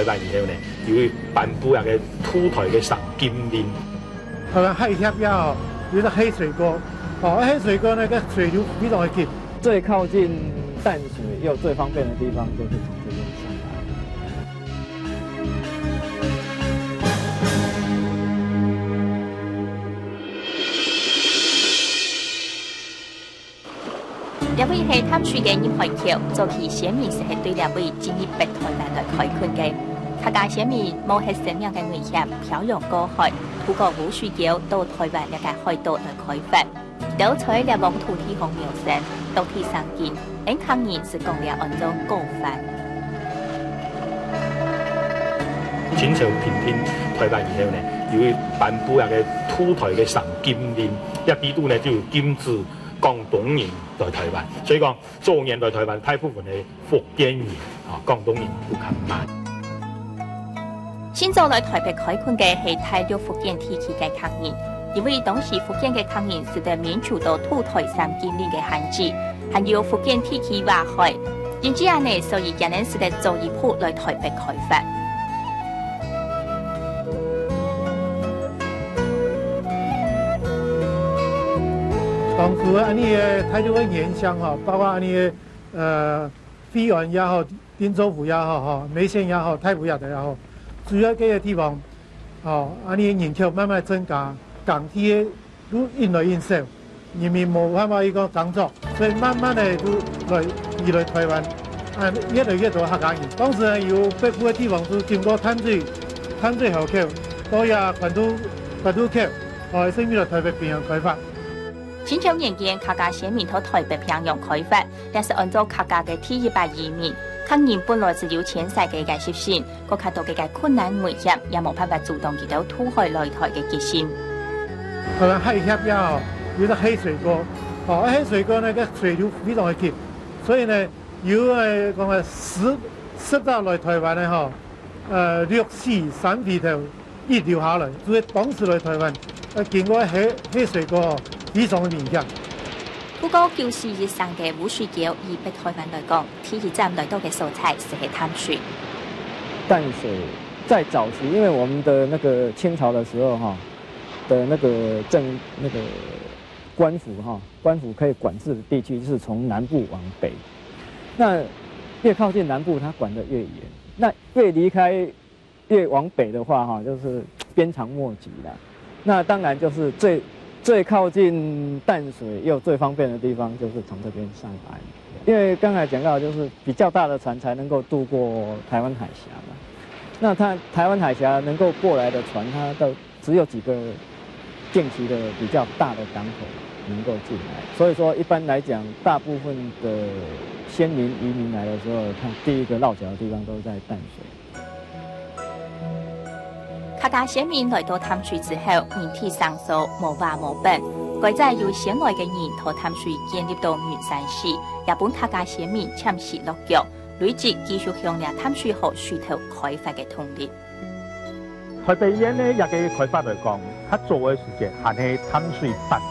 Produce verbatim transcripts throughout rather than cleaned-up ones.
完以後呢，又頒布該个渡台个三禁令。台灣海峽也好，有隻黑水溝，哦，黑水溝呢，該水流非常的急。最靠近淡水又最方便的地方就是从这边上来。這位係淡水个入海口，早期先民就係對這位進入北台灣來開墾个。客家先民冒著生命个危險，漂洋過海，渡過烏水溝到台灣這个海島來開發。佢兜在這方土地項謀生，獨自生根，𫣆客人就講這安做高番。清朝平定台灣以後呢，又頒布該个渡台个三禁令，這底肚呢就禁止廣東人來台灣。所以講，早年來台灣大部分係福建人，啊，廣東人毋敢來。先早來台北開墾个係大陸福建地區个客人，因為當時福建个客人受到免除到渡台三禁令个限制，還有福建地區挖海，因此恁呢，所以佢等使得早一步來台北開發。當初恁呢个大陸个原鄉吼，包括恁呢个，呃，惠安也好， 汀州府也好，吼，梅縣也好，大埔也好，主要這个地方，吼，恁呢人口慢慢增加，耕地个路越來越少，人民無辦法去講耕作，所以慢慢个就來，移來台灣，啊，越來越多客家人。當時呢，有北部个地方就經過淡水，淡水河口，到這關渡，關渡口，吼，甚至來台北平洋開發。清朝年間，客家先民到台北平洋開發， 這係安做客家个第一擺移民。客人本來就有遷徙个一个習性，過較多个个困難危險，也無辦法阻擋佢兜渡海來台个決心。台灣海峽也好，有隻黑水溝，哦，黑水溝呢，該水流非常个急，所以呢，有，呃，講个十，十隻來台灣个吼，呃，六死三回頭， 一留下來，就係當時來台灣，呃，經過黑，黑水溝，非常个危險。渡過九死一生个烏水溝，以北台灣來講，第一站來到个所在就係淡水。淡水在早期，因為我們的那個清朝的時候哈，的那個政，那個官府哈，官府可以管制的地區是從南部往北，那越靠近南部，它管得越嚴，那越離開 越往北的話，哈，就是鞭長莫及啦。那當然就是最，最靠近淡水又最方便的地方，就是從這邊上來。因為剛才講到，就是比較大的船才能夠渡過台灣海峽嘛。那它台灣海峽能夠過來的船，它都只有幾個近期的比較大的港口能夠進來。所以說，一般來講，大部分的先民移民來的時候，他第一個落腳的地方都在淡水。 客家先民來到淡水之後，人地生疏，無瓦無本，該早由先來个人到淡水建立到雲山市，也分客家先民暫時落腳，累積繼續向這淡水河水頭開發个動力。台北縣呢，這个開發來講，較早个時節還係淡水八里，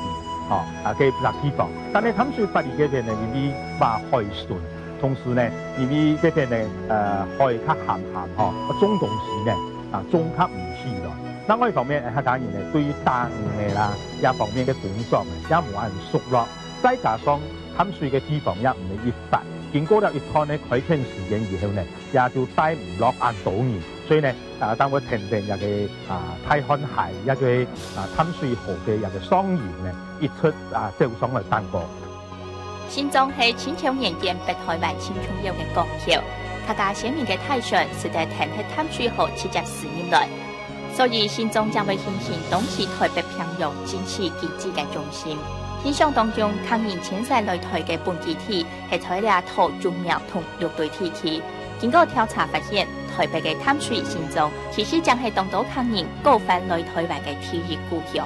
吼，啊，个地方。但係淡水八里這片呢，因為挖海圳， 同時呢，因為這片呢，呃，海較鹹鹹吼，種東西呢，啊，種較毋起來。另外一方面，客家人呢，對於打魚个啦，這方面个工作呢，也無恁熟絡。再加上淡水个地方也毋係一般，經過了一段个開墾時間以後呢，也就帶毋落恁多人，所以呢，啊，當會跈等這个，啊，大漢溪，這个，啊，淡水河个這个上游呢，一直，啊，走上來頂高。 新莊係清朝年間北台灣盡重要个港口，客家先民个大船使得跈核淡水河直接駛入來，所以新莊正會形成當時台北平洋經濟經濟个中心。印象當中，客人遷徙來台个本基地係在這桃竹苗同六堆地區。經過調查發現，台北个淡水新莊其實正係當多客人過番來台灣个第一故鄉。